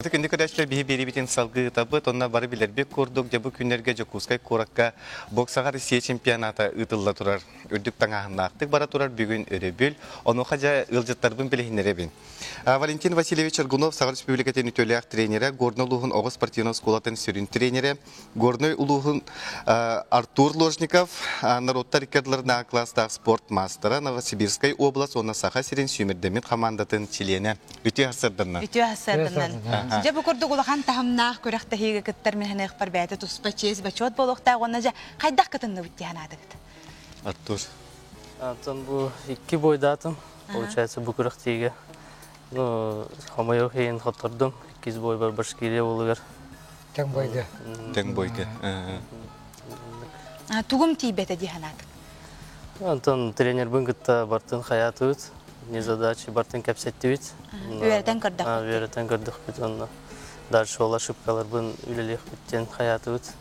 Күндү көрөөччүлэр биһи биэриибитин салгыы ыытабыт. Онно бары билэрбит курдук, дьэ бу күннэргэ Дьокуускай куоракка боксаҕа Россия чемпионата ыытылла турар. Үрдүк таҥааһыннаахтык бара турар бүгүн өрөбүл. Онуоха дьэ ыалдьыттарбын билиһиннэрэбин. Валентин Васильевич Аргунов Саха Республикатын үтүөлээх тренерэ, Горнай улууһун оҕо спортивнай оскуолатын сүрүн тренерэ, Горнай улууһун Артур Ложников, норуоттар икки ардыларынааҕы кылаастаах спорт маастара, Новосибирскай область уонна Саха сирин сүүмэрдэммит хамаандатын чилиэнэ. Үтүө сарсыарданнан. Үтүө сарсыарданнан. Дьэ бу курдук улахан таһымнаах күрэхтэһиигэ кыттар мин бэйэтэ туспа чиэс бочуот буолуохтаах уонна дьэ хайдах кытынныбыт дии санаатыгыт? Артур. Антон бу икки бойдаатым. Получается бу күрэхтиигэ ну хомойуох иһин хоттордум. Иккис бойбар Башкирия уолугар Тэҥ бойга. Тэҥ бойга. Тугум тиийбэтэ дии санаатык? Антон тренербин кытта бартын хайаатыбыт. Незадачи бартын кэпсэттибит. Үөрэтэн көрдөхпүт. Үөрэтэн көрдөхпүт онно. Дальше ол ошибкаларбын үлэлиэхпит диэн хайаатыбыт.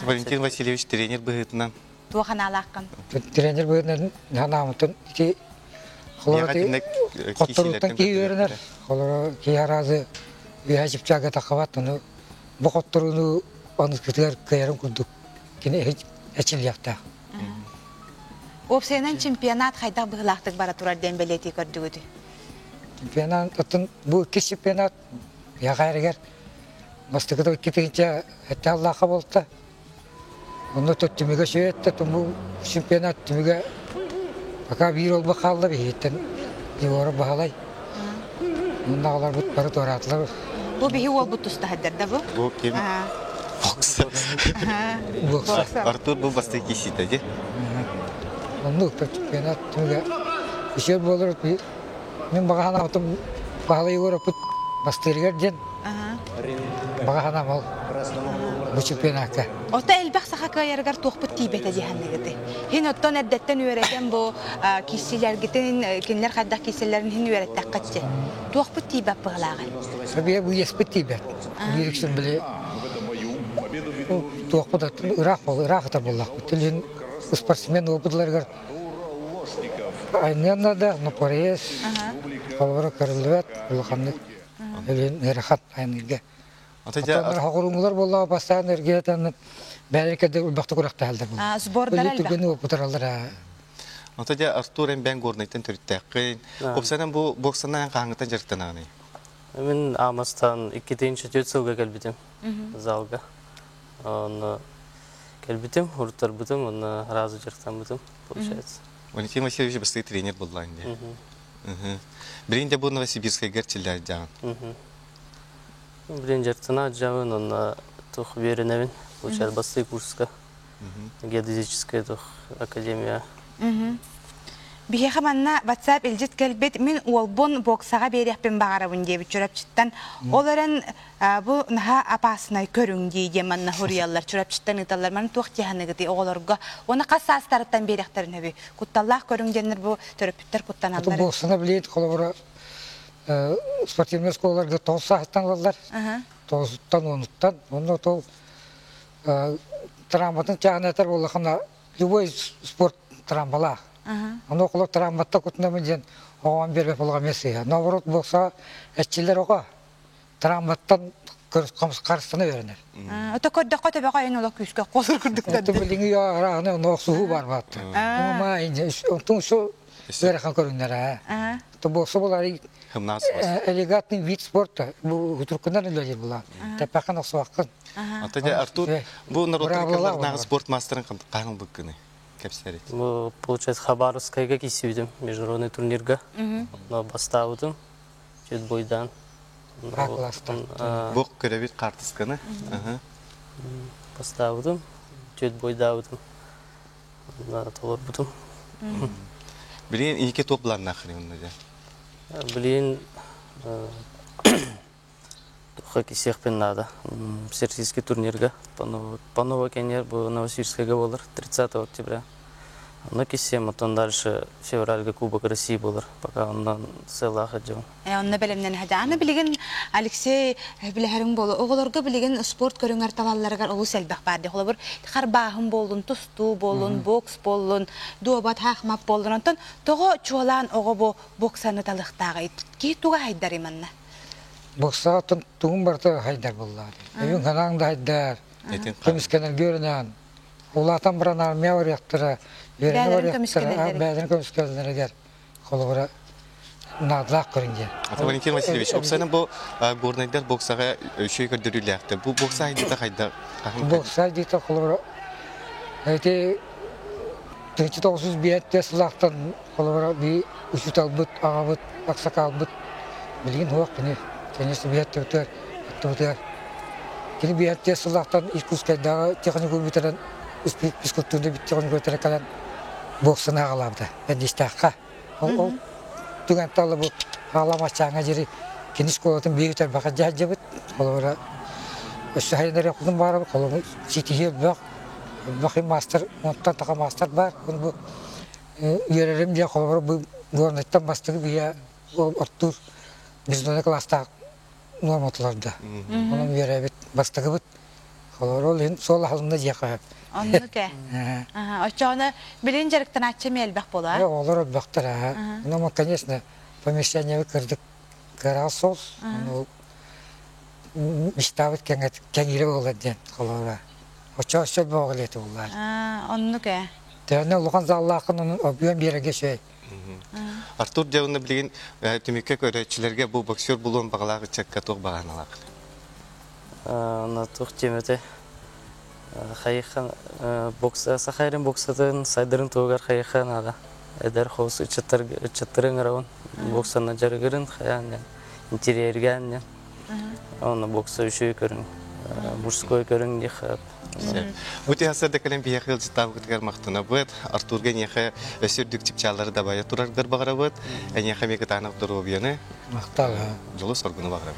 Валентин Васильевич тренер быһыытынан. Туох анаалааххын? Тренер быһыытынан анаамытын ити хотторуттан киһи үөрэнэр. Холоро киһи аразы үөһэ чыпчаага таххабат, ону бу хотторууну аныскытыгар кыайарын курдук кини эчиллиэхтээх. Уопсайынан чемпионат хайдах быһыылаахтык бара турар диэн бэлиэтии көрдүгүтүй? Чемпионат оттон бу иккис чемпионат яҕайрыгар бастакыта икки тыһыынча сэттэ аллаахха буолта. Онно түмүгэ сүөттэ, бу чемпионат түмүгэ пока биир олбу хаалла биһиттэн Егоров Баһылай. Онно аҕаларбыт бары туораатылар. Бу биһи уолбут тустаһыддар да бу? Бу ким? Бокса. Бокса. Артур бу бастакы киһитэ ди. Оннук чемпионат түмүгэ үчүгэй буолар. Мин баҕа санаабытым Баһылай Егоровпут бастыырыгар диэн баҕа санаам ол бу чемпионакка. Ото элбэх саха кыайарыгар туохпут тиийбэтэ дии саныыгытый? Һин оттон эрдэттэн үөрэтэн бу киирсиилэргитин, кинилэр хайдах киирсэллэрин иһин үөрэттэххит Туохпут тиийбэт быһылааҕый? Сабия бу иэспит тиийбэт. Биир үксүн били туохпут ыраах бол ыраах ытар буоллахпыт. Илин спортсмен уопутларыгар Айныан да, но порез, холобура көрүллүбэт, улаханнык өлүн ыарахан айныырга. Ата хоҕуруҥулар буоллаҕа бастаан эргиэтэн бэйэлэрэ улбахтык күрэхтэһэллэр буолла. Сбордар элбэх. Түргэн уопутараллар. Ата дьэ Артур эмбэн Горнайтан төрүттээххин. Опсанан бу боксанан хаһааҥҥыттан дьарыктанаҕыный? Мин Амастан 2-4 сылга кэлбитим залга. Онно кэлбитим, уруттарбытым, уонна разу дьарыктаммытым, получается. Валентин Васильевич бастакы тренер буоллаҕын дии. Билигин дьэ бу Новосибирскайгар чиллээдьаҕын. Билигин дьарыктана дьаҕын, онно тух үөрэнэбин, получается, бастакы курска геодезическая тух академия. Биһиэхэ манна WhatsApp илдьит кэлбит, мин уолбун боксаҕа биэриэхпин баҕарабын диэбит Чурапчыттан. Ол эрэн бу наһаа опаснай көрүҥ дии диэн манна суруйаллар, Чурапчыттан ыыталлар. Маны туох дии саныыгытый оҕолорго? Уонна хас саастарыттан биэриэхтэрин сөбүй? Кутталлаах көрүҥ диэннэр бу төрөппүттэр куттаналлар. Боксаны билиит холобура спортивнай школаларга тоҕус сааһыттан ылаллар. Тоҕусуттан, уонуттан. Онно ол травматын чааһын этэр буоллахына любой спорт травмалаах. Ону около травматта кутунамын диэн оҕом биэрбэт буоллаҕа эмиэ сыыһа. Наоборот бокса эччилэр оҕо травматтан харыстана үөрэнэр. Ото көрдөххө төбөҕө айан олох күүскэ холур курдуктар. Билиҥи арааны ону охсуһуу бар баатты. Ма онтун су ыарахан көрүҥнэр аа. То бокса булар элегантный вид спорта. Бу туркунан үлэлиир була. Тэппэххин охсуоххун. Ата дьэ Артур бу народтар кылларынааҕы спорт маастарын хаһан ылбыккыный? Кэпсэрит. Бу получается Хабаровскайга киирсибитим международный турнирга. Онно бастаабытым. Чуть бойдаан. Бу көрөбүт хаартысканы. Бастаабытым. Чуть бойдаабытым. Толорбутум. Билигин иһикке туох былааннааххыный онно дьэ? Билигин Туохха кисиэхпин наада. Всероссийский турнирга Панова кэннигэр бу Новосибирскайга буолар 30 октября. Онно киссиэм, оттон дальше февральга Кубок России буолар. Пока онно сыалаах дьон. Онно бэлэмнэн хадьа. Аны билигин Алексей билэһэриҥ буолуо. Оҕолорго билигин спорт көрүҥэр талалларыгар олус элбэх баар дии. Холобур, харбааһын буоллун, тустуу буоллун, бокс буоллун, дуобат, хаахмат буоллун. Онтон тоҕо чуолаан оҕо бу боксаны талыахтааҕый? Киһи туга хайдарый манна? Боксаҕа тугун барыта хайдар буоллаҕа. Өйүҥ санааҥ да хайдар. Көмүскэнэргэ үөрэнэҕин. Улаатан баран армия барыахтара, үөрэнэ барыахтара, бэйэлэрин көмүскэллэригэр холобура наадалаах көрүҥ диэн. Валентин Васильевич, Оксана бу горнайдар боксаҕа үчүгэй көрдөрүүлээхтэр. Бу бокса айдыта хайда? Бокса айдыта холобура эти 1905 сылаахтан холобура би учууталбыт, аҕабыт, аксакаалбыт билигин суох кини конечно биһэттибитигэр аттыбытыгар кини биһэттиэ сылаахтан Иркутскайдааҕы техникум бүтэрэн физкультурный техникум бүтэрэн кэлэн боксаны аҕалаабыта Бэндиистээххэ. Ол ол түгэн талы бу хаалаамаччааҥҥа диэри кини школатын биир үтэрбэхэ дьаһдьабыт. Холобура өссө хайынарыахпытын баарабыт, холобур ситиһии элбэх, элбэх маастар, онтон таха маастар баар. Ону бу үөрэрим диэн холобура бу Горнайтан бастакы биһиэ оттуур международный класстаах нуорматыларда. Онон үөрэбит бастакыбыт. Холобура ол иһин суол аһылынна диэххэ сөп. Оннук ээ. Оччоҕуна билин дьарыктанааччы эмиэ элбэх буолуо. Оҕолор элбэхтэр аа. Ну, конечно, помещениебы кырдык кыраҕа суол. Ону мечтабыт кэҥиирэ буолар диэн холобура. Оччо өссө элбэх этэ буоллар. Оннук ээ. Төһөннө улахан заллааххын онон объем биэрэргэ үчүгэй. Артур дьэ билигин түмүккэ көрөөччүлэргэ бу боксер булуон баҕалаах ыччакка туох баҕаналаах? Онно туох диэм Хайыхан бокса сахайрын боксатын сайдарын туһугар хайыха наада. Эдэр хоус ыччаттары ыҥырабын. Боксаны дьарыгырын хайаан диэн, интерьергээн диэн. Онно бокса үчүгэй көрүҥ, мужской көрүҥ диэххэ. Бу тиһасырда кэлэн биһиэхэ ыалдьыттаабыкытыгар махтанабыт. Артурга эниэхэ өссө үрдүк чыпчааллары дабайа тураргар баҕарабыт. Эниэхэ эмиэ кытаанах доруобуйаны, Махтал. дьолу-соргуну баҕарабыт.